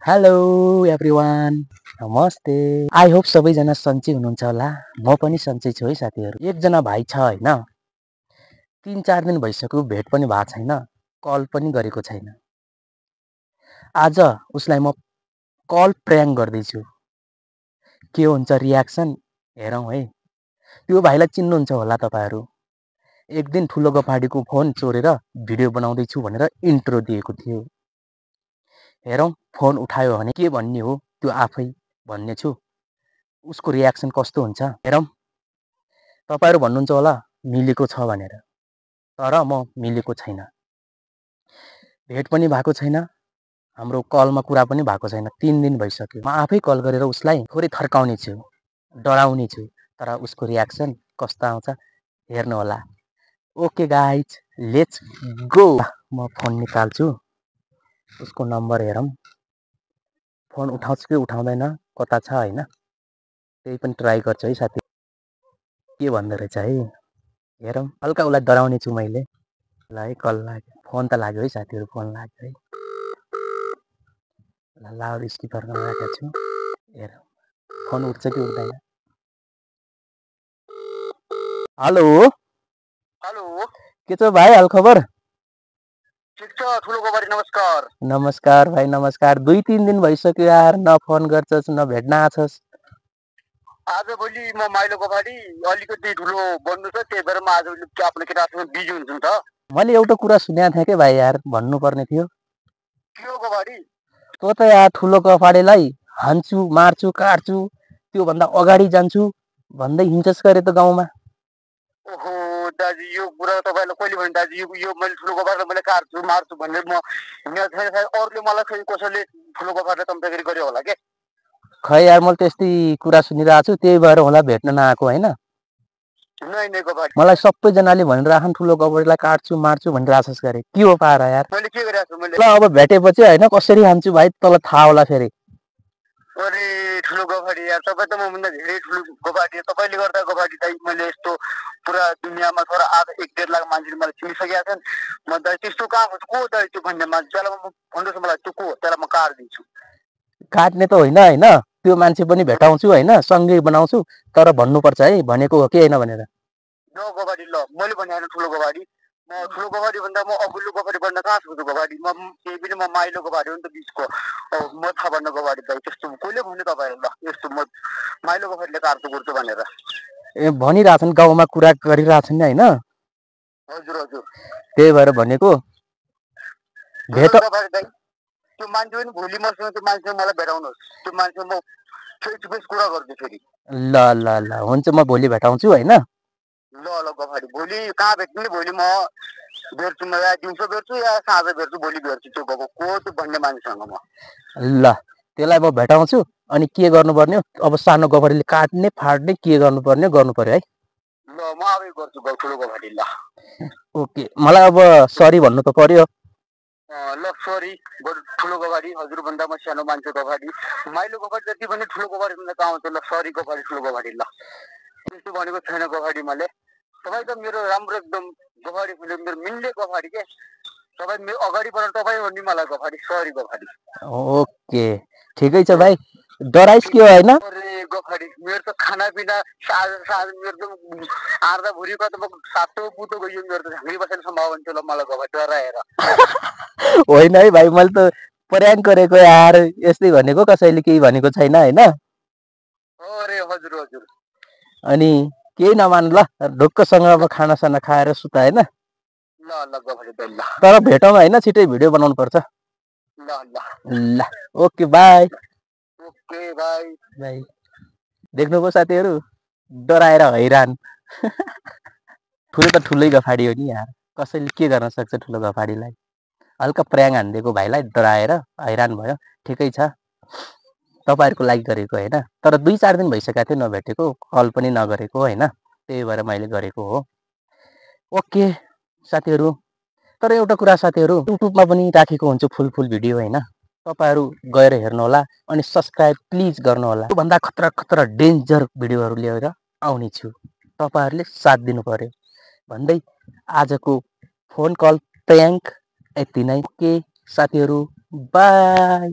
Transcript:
Hello everyone, नमस्ते। I hope सबैजना सन्चै हुनुहुन्छ होला। म पनि सन्चै छु है साथीहरू। एकजना भाइ छ होइन, 3-4 दिन भइसक्यो भेट पनि भएको छैन, कल पनि गरेको छैन। आज उसलाई म कल प्र्याङ्क गर्दैछु। के हुन्छ रियाक्सन हेरौँ है। त्यो भाइलाई चिन्नुहुन्छ होला तपाईँहरू। एक दिन ठुलो गफाडीको फोन चोरेर भिडियो बनाउँदैछु भनेर इन्ट्रो दिएको थियो। हेरौँ फोन उठायो भने के भन्ने हो त्यो आफै भन्ने छु। उसको रियाक्सन कस्तो हुन्छ हेरौँ। तपाईँहरू भन्नुहुन्छ होला मिलेको छ भनेर, तर म मिलेको छैन। भेट पनि भएको छैन, हाम्रो कलमा कुरा पनि भएको छैन। 3 दिन भइसक्यो। म आफै कल गरेर उसलाई थोरै थर्काउने छु, डराउने छु, तर उसको रियाक्सन कस्तो आउँछ हेर्नु होला। Okay guys, let's go. म फोन निकाल्छु, उसको नम्बर हेरौँ। फोन उठाउँछ कि उठाउँदैन, कता छ होइन, त्यही पनि ट्राई गर्छु है साथी। के भन्दो रहेछ है हेरौँ। हल्का उसलाई डराउने छु मैले। ल है कल लाग्यो, फोन त लाग्यो है साथीहरू, फोन लाग्यो है। ल लाउड स्पिकरमा राखेको छु, हेरौँ फोन उठ्छ कि उठ्दैन। हेलो हेलो, के छ भाइ, हाल खबर? ठिक छ ठुलो गोबारी, नमस्कार। नमस्कार भाइ, नमस्कार। 2-3 दिन भइसक्यो यार, न फोन गर्छस् न भेट्न आछस्। आजभोलि म माइलो गोबारी अलिकति ठुलो बन्नु छ, त्यही भएर म आज आफ्नो केटासँग बिजी हुन्छु नि त। मैले एउटा कुरा सुनेको थिएँ के भाइ यार, भन्नुपर्ने थियो। के हो गोबारी? तँ त यार ठुलो कफाडेलाई हान्छु, मार्छु, काट्छु, त्योभन्दा अगाडि जान्छु भन्दै हिँड्छस् गरे त गाउँमा। ओहो दाजु, यो कुरा तपाईँलाई कहिले भने दाजु? यो मैले ठुलो गोबारीलाई मैले काट्छु मार्छु भनेर म हिँडेको छैन। सायद अरूले मलाई फेरि कसैले ठुलो गोबारीलाई चम्चागिरी गर्यो होला के। खै यार, मैले त्यस्तै कुरा सुनिरहेको छु, त्यही भएर होला भेट्न नआएको होइन। नै नै गोबारी, मलाई सबैजनाले भनिरहेछन् ठुलो कफाडेलाई काट्छु मार्छु भनिरहेछस् गरे। के हो पारा यार? मैले के गरिरहेको छु मैले? ल अब भेटेपछि होइन कसरी हान्छु भाइ तँलाई थाहा होला फेरि। अरे ठुलो गोबारी यार, तपाईँ त मभन्दा धेरै ठुलो गोबारी। तपाईँले गर्दा गोबारी दाइ मैले यस्तो पुरा दुनियाँमा थोडा आधा 1-1.5 लाख मान्छेले मलाई चिनिसकेका छन्। म दाइ त्यस्तो कहाँ हो, को दाइ त्यो भन्ने मान्छे? त्यसलाई म भन्नुहोस् न मलाई, त्यो को हो? त्यसलाई म काटिदिन्छु। काट्ने त होइन होइन, त्यो मान्छे पनि भेटाउँछु होइन, सँगै बनाउँछु, तर भन्नुपर्छ है भनेको हो कि होइन भनेर। ल गोबारी, ल मैले भने होइन ठुलो गोबारी। म ठुलो गोबारी भन्दा म अघिल्लो गोबारी बन्न कहाँ सक्छु गोबारी? म त्यही पनि म माइलो गोबारी हो नि त बिचको। म थाहा भन्न गोबारी दाइ, त्यस्तो कहिले भन्यो तपाईँहरू? ल यस्तो म माइलो गोबारीले काट्छु गुर्छु भनेर। ए भनिरहेछन्, गाउँमा कुरा गरिरहेछन् नि होइन, हजुर हजुर, त्यही भएर भनेको भेट। हेर्नुहोस् गोबारी दाइ, त्यो मान्छे पनि भोलि मसँग त्यो मान्छेसँग मलाई भेटाउनुहोस्। त्यो मान्छे म फेस टु फेस कुरा गर्छु फेरि। ल ल ल हुन्छ, म भोलि भेटाउँछु होइन। ल ल गोबारी, भोलि कहाँ भेट्ने? भोलि म भेट्छु, म या दिउँसो भेट्छु या साँझ भेट्छु, भोलि भेट्छु त्यो को त्यो भन्ने मान्छेसँग म। ल त्यसलाई म भेटाउँछु, अनि के गर्नुपर्ने हो अब? सानो गफरीले काट्ने फाट्ने के गर्नुपर्ने गर्नु पर्यो है। ल म आफै गर्छु ठुलो गोबारी। ल ओके, मलाई अब सरी भन्नु त पर्यो। ल सरी ठुलो गोबारी, हजुरभन्दा म सानो मान्छे गोबारी। माइलो गोबारी जति पनि ठुलो गोबारी भन्दा कहाँ आउँछ? ल सरी गोबारी, ठुलो गोबारी। ल त्यस्तो भनेको छैन गोबारी मैले। तपाईँ त मेरो राम्रो एकदम गोबारी, मेरो मिल्ने गोबारी के। तपाईँ मेरो अगाडि बढेर तपाईँ हो नि मलाई गोबारी। सरी गोबारी। ओके ठिकै छ भाइ, डराइस के होइन। अरे गोबारी, मेरो त खानापिना साँझ साँझ मेरो त आर्दा भुरी कता सातो पुतो गयो मेरो त। झाँक्री बसेर सम्भावना थियो ल मलाई गोबारी डराएर। होइन है भाइ, मैले त प्रयाङ्क गरेको यार, यस्तै भनेको, कसैले केही भनेको छैन होइन। अरे हजुर हजुर, अनि केही नमान ल, ढुक्कसँग अब खानासाना खाएर सुता होइन। ल ल गोबारी दाइ, ल तर भेटौँ होइन, छिटै भिडियो बनाउनु पर्छ। ल ल ल okay by. Okay by by. देख्नुभयो साथीहरू, डराएर हैरान। ठुलो त ठुलै गफाडी हो नि यार, कसैले के गर्न सक्छ ठुलो गफाडीलाई। हल्का प्रयाङ हानिदिएको भाइलाई डराएर हैरान भयो। ठिकै छ, तपाईँहरूको लागि गरेको होइन, तर 2-4 दिन भइसकेको थियो नभेटेको, कल पनि नगरेको होइन, त्यही भएर मैले गरेको हो। ओके साथीहरू, तर एउटा कुरा साथीहरू, युट्युबमा पनि राखेको हुन्छु फुल फुल भिडियो होइन, तपाईँहरू गएर हेर्नुहोला अनि सब्सक्राइब प्लिज गर्नुहोला। त्योभन्दा खतरा खतरा डेन्जर भिडियोहरू लिएर आउने छु, तपाईँहरूले साथ दिनु पर्यो भन्दै आजको फोन कल प्रयाङ्क यति नै। के साथीहरू, बाई।